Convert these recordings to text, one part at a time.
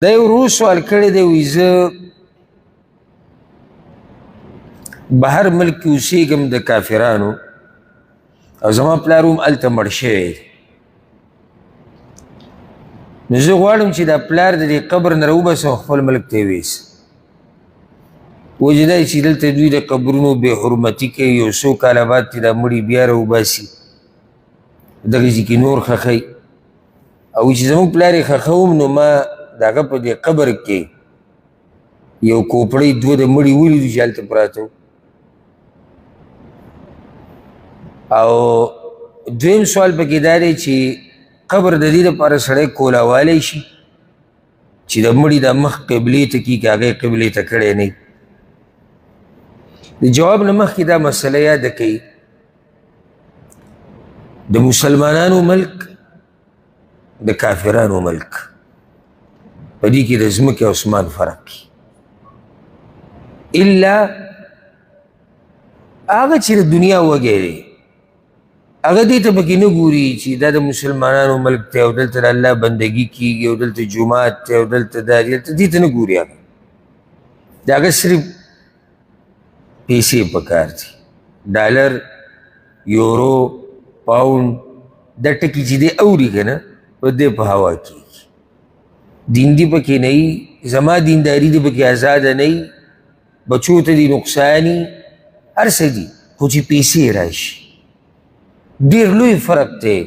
دا یو ورور سوال کړی دی، وایي زه بهر ملک کې اوسېږم د کافرانو او زما پلار هم هلته مړ شوی دی، نو زه غواړم چې دا پلار د دې قبر نه راوباسم خپل ملک ته یې ویسم. وجه دا چې دلته دوی د قبرونو بې حرمتي کوي، یو څو کاله بعد چې دا مړي بیا راوباسي دغې ځای کې نور ښخوي، او چې زموږ پلار یې ښخوم نو ما د هغه په دې قبر کې یو کوپړۍ دوه د مړي ولیدو چې هلته پراته وو. او دویم سوال پکې دا دی چې قبر د دې لپاره سړی کولاوالی شي چې د مړي د مخ قبلې ته کړي که هغه یې قبلې ته کړی نه؟ د جواب نه مخکې دا مسله یاده کړئ، د مسلمانانو ملک د کافرانو ملک په دې کې د ځمکې او اسمان فرق کی، الا هغه چې د دنیا وږی دی هغه دې ته پکې نه ګوري چې دا د مسلمانانو ملک دی او دلته د الله بندګي کېږي او دلته جومات دی او دلته دا دی، دلته دې ته نه ګوري. هغه د هغه صرف پیسې پکار دي، ډالر، یورو، پاونډ، دا ټکي چې دی اوري که نه په دې په هوا کېږي. دین دې پکې نه وي، زما دینداري دې پکې ازاده نه وي، بچو ته دې نقصاني، هر څه دي، خو چې پیسې راشي. ډېر لوی فرق دی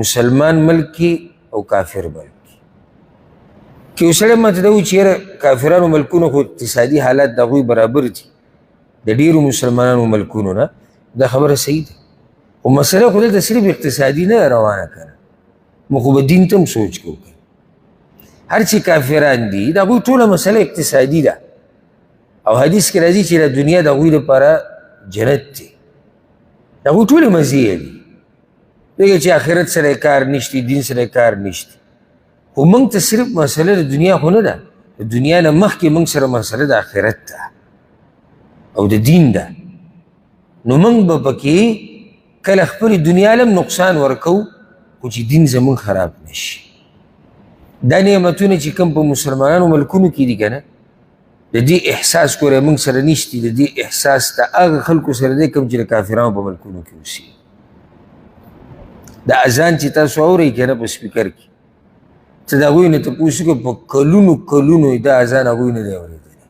مسلمان ملک کې او کافر ملک کې. که یو سړی ماته دا وایي چې یاره کافرانو ملکونو خو اقتصادي حالات د هغوی برابر دي د ډېرو مسلمانانو ملکونو نه، دا خبره صحیح ده، خو مسله خو دلته صرف اقتصادي نه روانه که نه، موږ خو به دین ته هم سوچ کوو. هر چې کافران دي د هغوی ټوله مسله اقتصادي ده، او حدیث کې راځي چې د دنیا د هغوی لپاره جنت دی، د هغوی ټولې مزې دي، ځکه چې آخرت سره یې کار نشته، دین سره یې کار نشته. خو موږ ته صرف مسله د دنیا خو نه ده، د دنیا نه مخکې موږ سره مسله د آخرت ده او د دین ده. نو موږ به پکې کله خپلې دنیا له هم نقصان ورکوو، خو چې دین زموږ خراب نه شي. دا نعمتونه چې کوم په مسلمانانو ملکونو کې دي که نه، د دې احساس ګوره موږ سره نشتي، د دې احساس ته هغه خلکو سره دی کوم چې د کافرانو په ملکونو کې اوسي. دا اذان چې تاسو اورئ که نه په سپیکر کې، ته د هغوی نه تپوس وکړه، په کلونو کلونو یې دا اذان هغوی نه دی اورېدلی.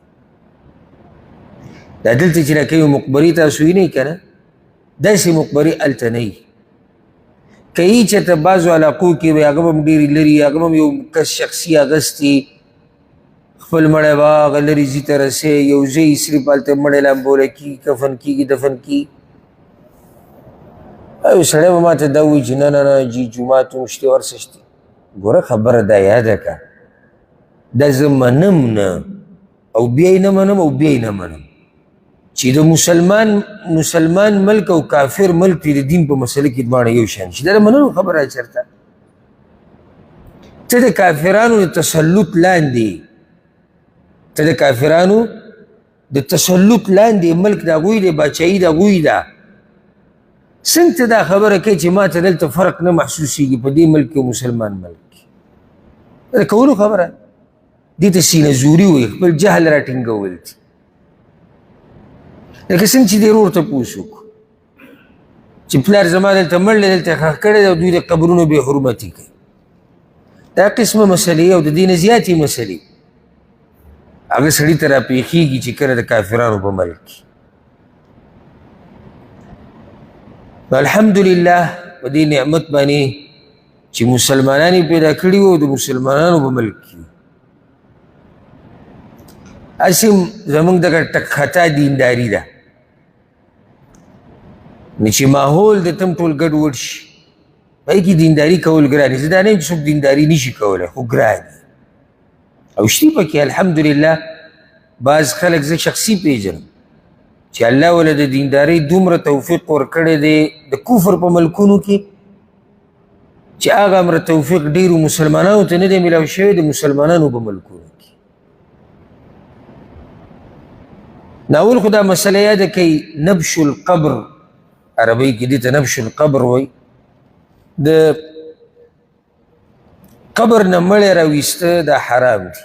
دا دلته چې دا کومې مقبرې تاسو وینئ که نه، داسې مقبرې هلته نه وي. که یې چېرته بعضو علاقو کې وي، هغه به هم ډېرې لري، هغه به هم یو کس شخصي اخیستي، خپل مړی به هغه لرې ځي ته رسوي، یو ځای یې صرف هلته مړی لامبولی کېږي، کفن کېږي، دفن کېږي. یو سړی به ما ته دا ووایي چې نه نه نه جي جومات هم شته هر څه شته. ګوره خبره دا یاده کړه، دا زه منم نه او بیا یې نه منم او بیا یې نه منم چې د مسلمان ملک او کافر ملک د دین په مسله کې دواړه یو شان شي. دا د منلو خبره چېرته؟ ته د کافرانو د تسلط لاندې، ته د کافرانو د تسلط لاندې، ملک د هغوی دی، باچایي د هغوی ده. څنګه ته دا خبره کوې چې ما ته دلته فرق نه محسوسېږي په دې ملک کې او مسلمان ملک کې؟ دا د کولو خبره، دې ته سینه زوري وایي، خپل جهل راټینګول دي. لکه څنګه چې دې ورور تپوس وکړو چې پلار زما دلته مړ دی، دلته یې ښخ کړی دی او دوی د قبرونو بې حرمتي کوي. دا قسمه مسلې او د دې نه زیاتې مسلې هغه سړي ته راپېښېږي چې کله د کافرانو په ملک کې. نو الحمدلله په دې نعمت باندې چې مسلمانان یې پیدا کړي وو د مسلمانانو په ملک کې، هسې هم زموږ دغه ټک خطا دینداري ده، نو چې ماحول د تم ټول ګډ وډ شي، په هغې کې دینداري کول ګران دي. زه دا نه یم چې څوک دینداري نه شي کولی، خو ګران دي او شتي پکې. الحمدلله بعض خلک زه شخصي پېژنم چې الله وله د دیندارۍ دومره توفیق ورکړی دی د کفر په ملکونو کې چې هغه امر توفیق ډېرو مسلمانانو ته نه دی میلاو شوی د مسلمانانو په ملکونو کې. نو اول خو دا مسله یاده کړئ، نبش القبر، عربۍ کې دې ته نبش القبر وایي. د قبر نه مړی راویسته دا حرام دی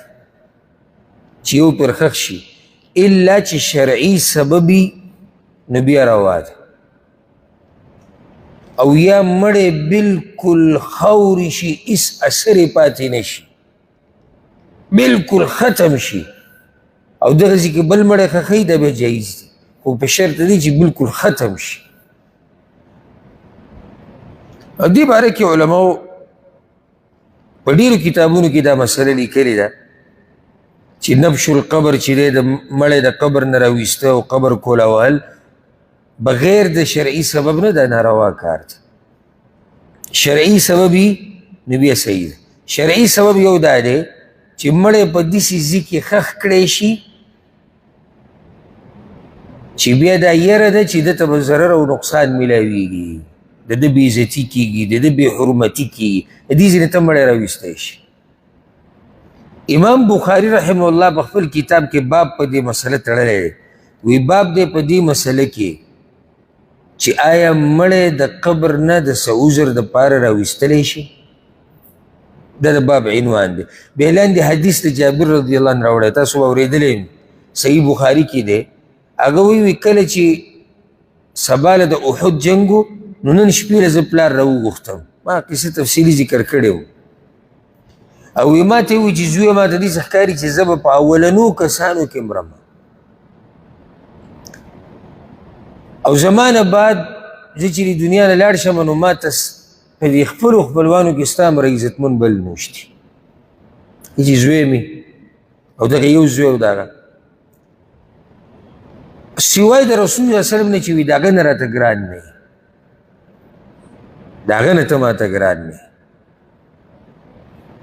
چې یو پر ښخ شي، الا چې شرعي سببي نو بیا روا ده. او یا مړی بالکل خاورې شي، هیڅ اثر یې پاتې نه شي، بالکل ختم شي، او دغسې کې بل مړی ښخوي، دا بیا جایز دی، خو په شرط دی چې بالکل ختم شي. او دې باره کې علماو په ډېرو کتابونو کې دا مسله لیکلې ده چې نبش القبر چې دی د مړی د قبر نه راویسته او قبر کولاول بغیر د شرعي سبب نه دا ناروا کار دی. شرعي سبب یې نو بیا صحیح ده. شرعي سبب یو دا دی چې مړی په داسې ځای کې ښخ کړی شي چې بیا دا یره ده چې ده ته به ضرر او نقصان میلاویږي، د ده بې عزتي کېږي، د ده بې حرمتي کېږي، د دې ځای نه ته مړی راویستی شي. امام بخاري رحمه الله په خپل کتاب کې باب په دې مسله تړلی دی، وی باب دی په دې مسله کې چې آیا مړی د قبر نه د څه عذر دپاره راویستلی شي. دا د باب عنوان دی. بیا لاندې حدیث د جابر رضی الله عنه راوړی، تاسو به اورېدلی وي، صحیح بخاري کې دی. هغه وایي کله چې سبا له د احد جنګ و، نو نن شپې له زه پلار راوغوښتم، ما قصه تفصیلي ذکر کړې وه. او وی ما ته وویل چې زویه ما ته داسې ښکاري چې زه به په اولنو کسانو کې مرم، او زما نه بعد زه چې د دنیا نه لاړ شم نو ما ته په دې خپلو خپلوانو کې ستا مره عزتمن بل نشته، چې زوی مې او دغه یو زوی او دغه سوای د رسول الله صلی الله علیه وسلم نه چې وي د هغه نه راته ګران نه، د هغه نه ته ماته ګران نه.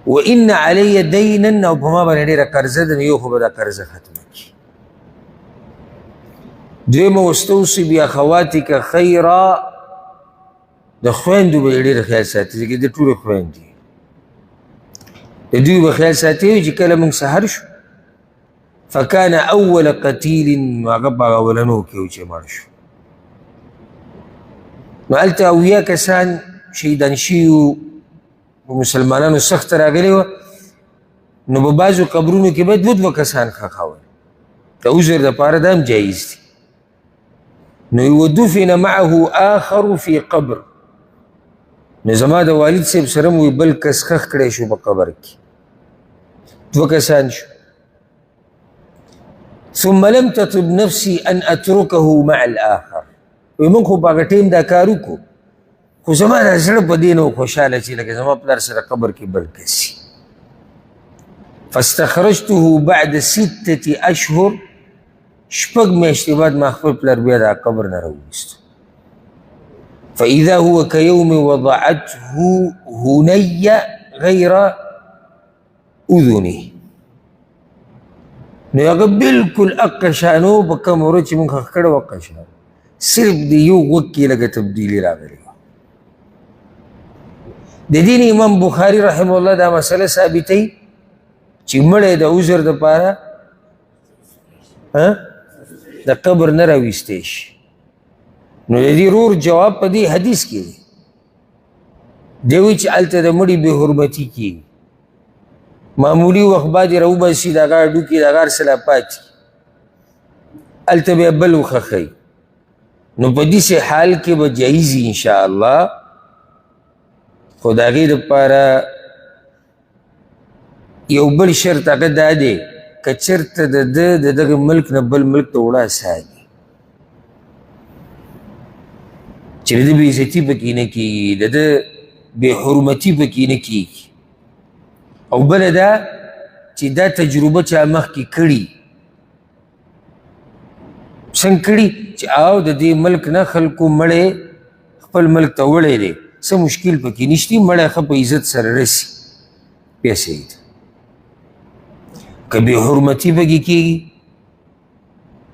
وان علی دینا، او په ما باندې ډېره قرضه ده، نو یو خو به دا قرضه ختمه کړي. دویمه واستوصي باخواتک خیرا، د خویندو به یې ډېر خیال ساتي، ځکه د ټولو خویندې د دوی به خیال ساتي چې کله موږ سهار شو، فکان اول قتیل، نو هغه په هغه اولنو کې و چې مړ شو. نو هلته 70 کسان شهیدان شوي وو، په مسلمانانو سخته راغلې وه، نو په بعضو قبرونو کې به دوه دوه کسان ښخول، د عذر دپاره دا هم جایز دی. نو ودفن معه آخر فی قبر، نو زما د والد صاحب سره مو بل کس ښخ کړی شو په قبر کې، دوه کسان شو. ثم لم تطب نفسي ان اتركه مع الاخر، وایي موږ خو په هغه ټایم دا کار وکړو، خو زما دا زړه په دې نه و خوشحاله چې لکه زما پلار سره قبر کې بل کس. فاستخرجته بعد 6 اشهر، شپږ میاشتې بعد ما خپل پلار بیا د قبر نه راوویستو. فإذا هو كيوم وضعته هني غير أذنه، نو هغه بالکل اقه شانو په کوم ورځ چې موږ ښخ کړی و اقه شانو، صرف د یو غوږ کې لږه تبدیلي راغلې وه. د دین امام بخاري رحمه الله دا مسله ثابتوي چې مړی د عذر دپاره د قبر نه راویستی شي. نو د دې ورور جواب په دې حدیث کې دی، دی وایي چې هلته د مړي بې حرمتي کېږي، معمولي وخت بعد یې راوباسي، د هغه هډوکي د هغه هر څه لا پاتې، هلته بیا بل وښخوي. نو په داسې حال کې به جایز وي انشاءالله، خو د هغې دپاره یو بل شرط هغه دا دی که چېرته د ده د دغه ملک نه بل ملک ته وړه اسان وي، چې د ده بې عزتي پکې نه کېږي، د ده بې حرمتي پکې نه کېږي. او بله دا چې دا تجربه چا مخکې کړي، څنګه کړي چې او د دې ملک نه خلکو مړی خپل ملک ته وړی دی، څه مشکل پکې نشتی، مړی ښه په عزت سره رسي، بیا صحیح ده. که بې حرمتي پکې کېږي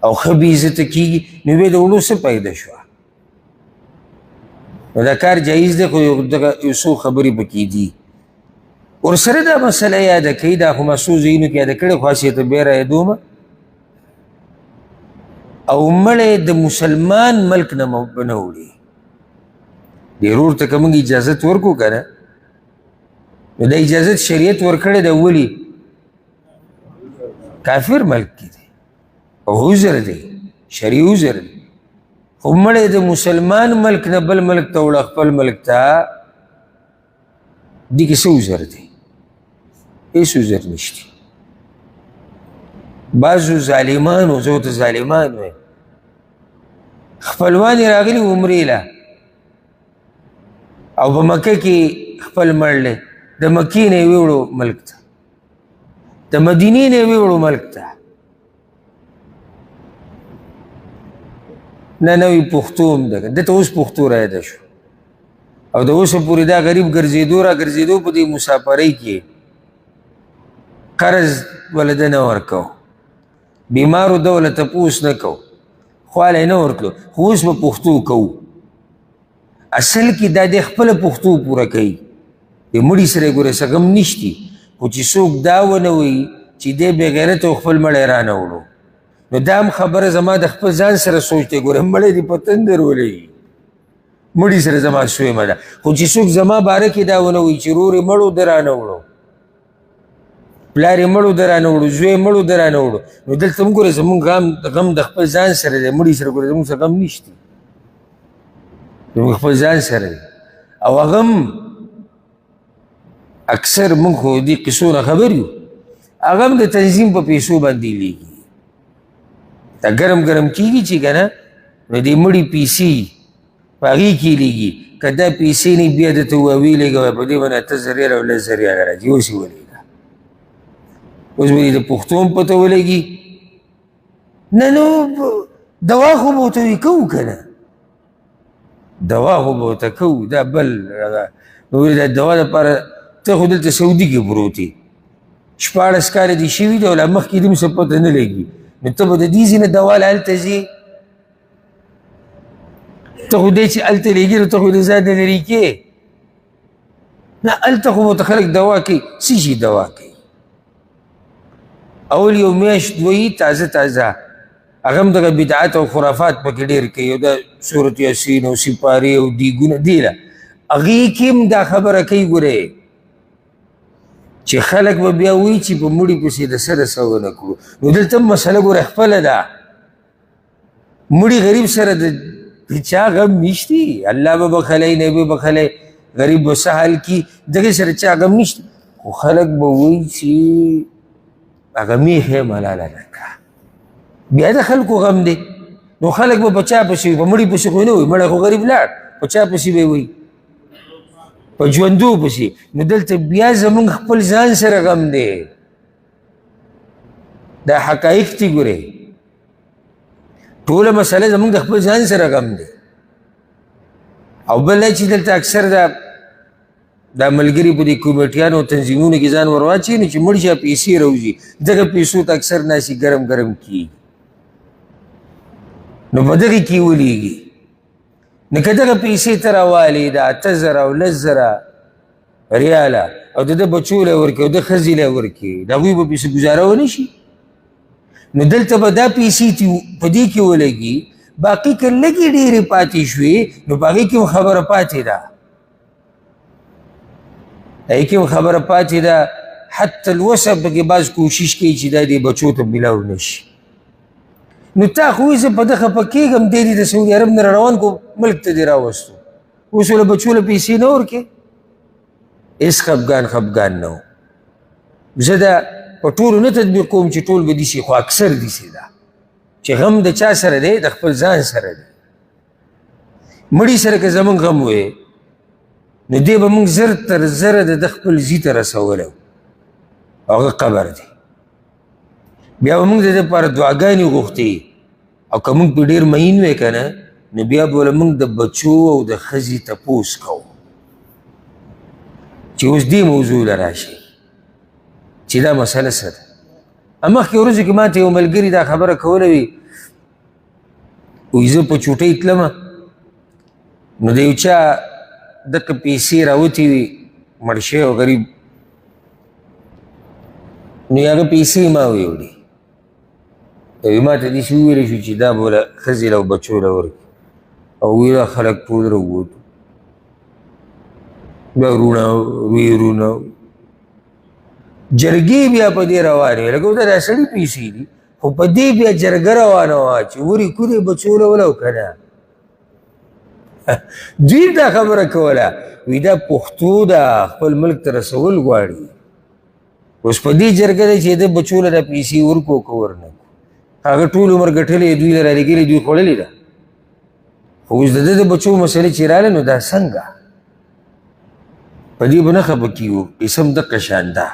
او ښه بې عزته کېږي، نو بیا د وړو څه پیدا شوه؟ نو دا کار جایز دی، خو دغه یو څو خبرې پکې دي. ورسره دا مسله یاده کړئ، دا خو ما څو ځایونو کې یاده کړې، خو هسې ته بیا رایادوم. او مړی د مسلمان ملک نه نه وړي، دې ورور ته که موږ اجازت ورکړو که نه، نو د اجازت شریعت ورکړی دی. ولي؟ کافر ملک کې دی او عذر دی، شرعي عذر دی. خو مړی د مسلمان ملک نه بل ملک ته وړه، خپل ملک ته، دې کې څه عذر دی؟ هېڅ عذر نشته. بعضو ظالمانو، زه ورته ظالمان وایم، خپلوان یې راغلي عمرې له او په مکه کې خپل مړ دی، د مکې نه یې ویوړو ملک ته، د مدینې نه یې ویوړو ملک ته. نه نوی پښتو هم ده، ده ته اوس پښتو رایاده شو. او د اوسه پورې دا غریب ګرځېدو را ګرځېدو په دې مسافرۍ کې قرض وله ده نه ورکو، بیمارو ده وله تپوس نه کو، خواله یې نه ورکړو، خو اوس به پښتو کوو. اصل کې دا دی خپله پښتو پوره کوي، د مړي سره یې ګوره څه غم نشتي. خو چې څوک دا ونه وایي چې دی بېغیرته او خپل مړی رانه وړو، نو دا هم خبره زما د خپل ځان سره سوچ دی، ګوره مړی دې په تندر ولګي، مړي سره زما سویمه ده. خو چې څوک زما باره کې دا ونه وایي چې ورور یې مړو ده رانه وړو، پلار یې مړو ده رانه وړو، زوی یې مړو ده رانه وړو، نو دلته هم ګوره زموږ غم د خپل ځان سره دی، مړي سره ګوره زموږ سره غم نشته، زموږ خپل ځان سره دی. او هغه هم اکثر موږ خو دې قصو نه خبر یو، هغه هم د تنظیم په پیسو باندې لیږي. دا ګرم ګرم کېږي چې که نه، نو دې مړي پیسې په هغې کې لیږي. که دا پیسې نه بیا درته وایي ویلېږه، په دې باندې 8000 ریاله او 10,000 ریاله راځي، اوس یې ولېږه. اوس به دې د پښتو هم پته ولګي. نه نو دوا خو به ورته وي کوو که نه، دوا خو به ورته کوو. دا بل نو دا دوا دپاره ته خو دلته سعودي کې پروت یې، 16 کاله دې شوي دي او لا مخکې دې هم څه پته نه لګي، نو ته به د دې ځای نه دوا له هلته ځې، ته خو دی چې هلته لېږي نو ته خو د ځان نه لرې کې نه، هلته خو به ورته خلک دوا کوي. څه شي دوا کوي؟ اول یو میاشت دوی تازه تازه هغه هم دغه بدعت او خرافات پکې ډېر کوي، او دا سورت یاسین او سپارې او دیګونه دی له هغې کې هم دا خبره کوي ګورې چې خلک به بیا وایي چې په مړي پسې د سره څه ونه کړو. نو دلته هم مسله ګوره خپله ده، مړي غریب سره د چا غم نشتی، الله به بخښلی، نه به بخښلی، غریب به څه حال کړي، دغې سره چا غم نشتی. خو خلک به وایي چې هغه میخه یې ملاله نه کړه، بیا د خلکو غم دی. نو خلک به په چا پسې وي؟ په مړي پسې خو نه وي، مړی خو غریب لاړ، په چا پسې به وي؟ په ژوندو پسې. نو دلته بیا زموږ خپل ځان سره غم دی. دا حقایق دي ګورې، ټوله مسله زموږ د خپل ځان سره غم دی. او بل دا چې دلته اکثر دا ملګري په دې کمیټیانو او تنظیمونو کې ځان ورواچوي، نو چې مړ شي پیسې راوځي، دغه پیسو ته اکثر ناسي ګرم ګرم کېږي، نو په دغې کې ولیږي. نو که دغه پیسې ته راوالي د 8000 او 10,000 ریاله او د ده بچو له ورکړي او د ښځې له ورکړي، د هغوی به پیسې ګزاره ونه شي. نو دلته به دا پیسې په دې کې ولګي، باقي که لږې ډېرې پاتې شوې نو په هغې کې هم خبره پاتې ده، هغې کې هم خبره پاتې ده. حتی الوسع پکې بعض کوشش کوي چې دا دې بچو ته ملاو نه شي. نو تا خو وایي زه په ده خفه کېږم، دی دې د سعودي عرب نه روان کو ملک ته دې راوستو، اوس له بچو له پیسې نه ورکې، هېڅ خفګان نه و. زه دا په ټولو نه تطبیق کوم چې ټول به داسې، خو اکثر داسې ده چې غم د چا سره دی؟ د خپل ځان سره دی. مړي سره که زموږ غم وی نو دی به موږ زر تر زره د ده خپل ځي ته رسولی و، هغه قبر دی. بیا به موږ د ده لپاره دعاګانې غوښتې، او که موږ پرې ډېر مین وی که نه نو بیا به له موږ د بچو او د ښځې تپوس کوو چې اوس دې موضوع له راشي چې دا مسله څه ده. مخکې ورځو کې ما ته یو ملګري دا خبره کوله، وي وایي زه په چوټۍ تلمه، نو د یو چا دغه پیسې راوتې وي، مړ شوی او غریب، نو هغه پیسې ما ویوړې. وایي ما ته داسې وویل شو چې دا به له ښځې له او بچو له ورکړي، او ویله خلک ټول راووتو، بیا وروڼه ویرونه جرګې بیا په دې روانې وې، لکه دا د سړي پیسې دي، خو په دې بیا جرګه روانه وه چې ورې کودې بچو له وله او که نه. دوی دا خبره کوله، وی دا پښتو ده، خپل ملک ته رسول غواړي. اوس په دې جرګه ده چې د بچو له دا پیسې ورکو که ورنه کړو. هغه ټول عمر ګټلې، دوی له رالېږلې، دوی خوړلې ده. خو اوس د ده د بچو مسئله چې راغله، نو دا څنګه په دې به نه خفه کېږو، قسم دقه شان ده.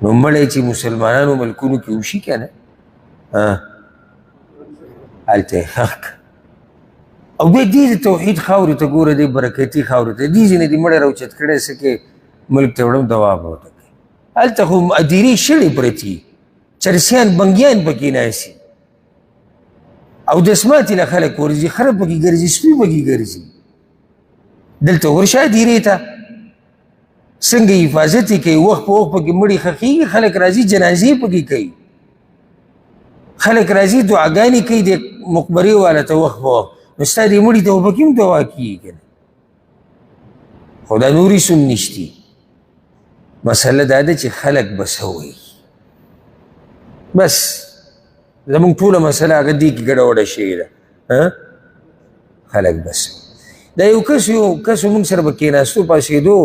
نو مړی چې مسلمانانو ملکونو کې وشي که نه، هلته یې ښخ کړه. او بیا دې د توحید خاورې ته ګوره، دې برکتي خاورې ته، دې ځینې دې مړی راوچت کړی، څه کې ملک ته وړم دوا به ورته کوي. هلته خو ادیرې شړې پرتې، چرسیان بنګیان پکې ناست او دسماتې له خلک ورځي، خره پکې ګرځي، سپي پکې ګرځي. دلته ورشه ادیرې ته، څنګه حفاظت یې کوي، وخت په وخت پکې مړي ښخېږي، خلک راځي جنازې پکې کوي، خلک راځي دعاګانې کوي د مقبرې والا ته وخت په وخت. نو ستا دې مړي ته خو پکې هم دعا کېږي که نه. خو دا نورې څه هم نشتي. مسله دا ده چې خلک به څه وایي. بس زموږ ټوله مسله هغه دې کې ګډه وډه شوې ده. خلک به څه وایي. دا یو کس موږ سره به کېناستو پاڅېدو،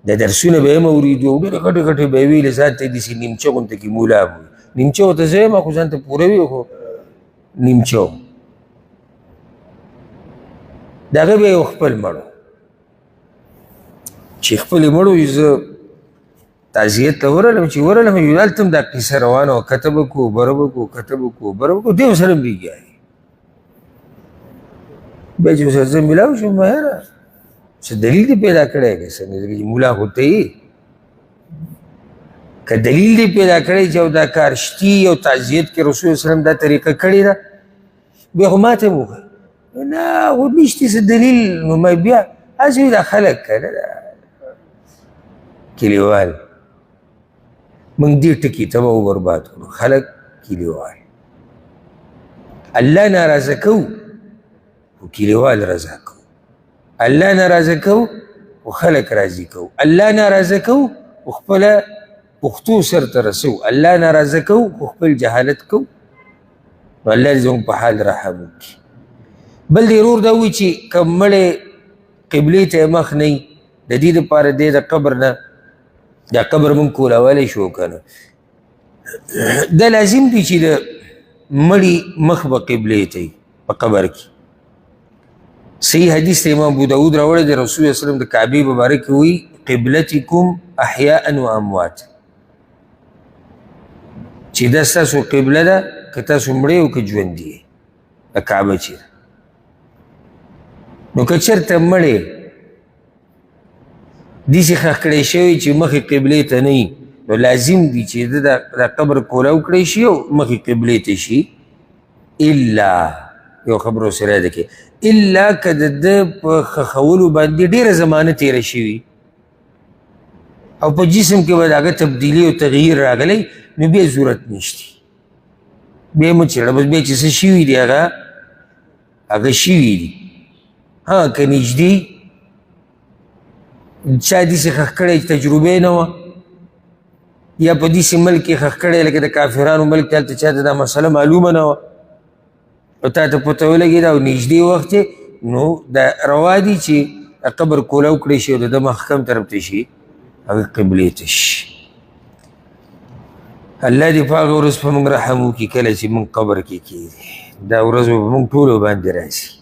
د درسونه به یې هم اورېدو، ډېرې غټې غټې به یې ویلې، ځان ته یې داسې نیمچه غونته کې مولا به وي. نیمچه ورته زه یم، خو ځان ته پوره وي، خو نیمچه و. د هغه به یو خپل مړ و، چې خپلې مړ و، زه تعزیت ته ورغلم. چې ورغلم یو هلته هم دا قصه روانه وه، کته به کړو، بره به کړو، کته به کړو، بره به کړو، دی ورسره هم لګیا دی. بیا چې ورسره زه میلاو شوم، ما یاره څه دلیل دې پیدا کړی که څنګه؟ ځکه چې مولا خو ته یې، که دلیل دې پیدا کړی چې او دا کار شتي او تعزیت کې رسول الله وسلم دا طریقه کړې ده، بیا خو ما ته هم وویل نه خو نشتي څه دلیل. نو ما بیا هسې دا خلک که نه کلیوال، موږ دې ټکي ته به وبرباد کړو. خلک کلیوال الله ناراضه کوو، خو کلیوال رضا کوو. الله ناراضه کوو، خو خلک راضي کوو. الله ناراضه کوو، خو خپله پښتو سر ته رسوو. الله ناراضه کوو، خو خپل جهالت کوو. نو الله دې زموږ په حال رحم وکړي. بل دې ورور دا وایي چې که مړی قبلې ته یې مخ نه وي، د دې دپاره دی د قبر نه، دا قبر موږ کولاولی شو که نه، دا لازم دی چې د مړي مخ به قبلې ته وي په قبر کې. صحیح حدیث ته امام ابو داود راوړی دی، رسول الله وسلم د کعبې مبارک وایي قبلتکم احیاء و اموات، چې دا ستاسو قبله ده که تاسو مړی او که ژوندي یې، د کعبه چې ده. نو که چېرته مړی داسې ښخ کړی شوی چې مخې قبلې ته نه وي، نو لازم دی چې د دا قبر کولاو کړی شي او مخې قبلې ته شي. الا یو خبره ورسره یاده کړئ، الا که د ده په ښخولو باندې ډېره زمانه تېره شوي او په جسم کې به د هغه تبدیلي او تغییر راغلی، نو بیا ضرورت نشته، بیا یې مه څېړه، بس بیا چې څه شوي دي هغه شوي دي. ها که نږدې چا داسې ښخ کړی چې تجربه یې نه وه، یا په داسې ملک کې ښخ کړی لکه د کافرانو ملک ته، هلته چا ته دا مسله معلومه نه وه او تا ته پته ولګېده او نږدې وخت دی، نو دا روا دي چې قبر کولاو کړی شي او د ده مخ کوم طرف ته شي، هغه قبلې ته شي. الله دې په هغه ورځ په موږ رحم وکړي کله چې موږ قبر کې کېږي. دا ورځ به په موږ ټولو باندې راځي.